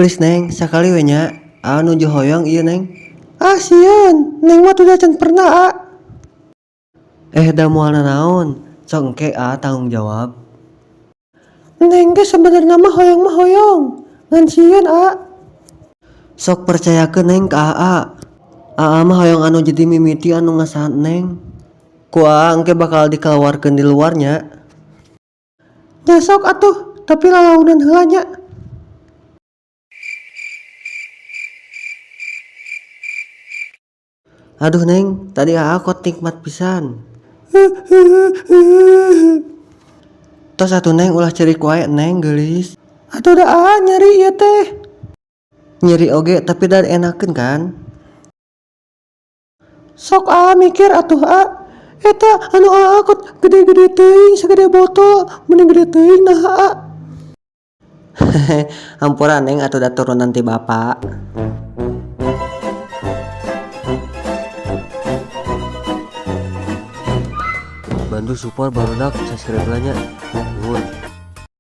Please Neng, sakali we nya. Aa nuju hoyong ieu Neng. Ah sieun, Neng mah tuh can pernah A. Eh da moal nanaon, sok engke Aa tanggung jawab. Neng ge sebenarnya mah hoyong, ngan sieun A. Sok percayakeun Neng ka Aa. Aa mah hoyong anu jadi mimiti anu ngesahan Neng. Ku Aa engke bakal dikeluarkeun di luarnya. Nya sok atuh, tapi lalaunan heula nya. Aduh Neng, tadi Aa kot nikmat pisan. Tos atuh Neng ulah ceurik wae Neng geulis. Atuh da Aa nyeri ieu teh. Nyeri oge tapi da enakeun kan. Sok Aa mikir atuh A. Eta anu Aa kot gede-gede teuing sagede botol, meni gede teuing naha A. Hampura Neng atuh da turunan ti bapa. Bantu support barudak subscribe nya. Nuhun.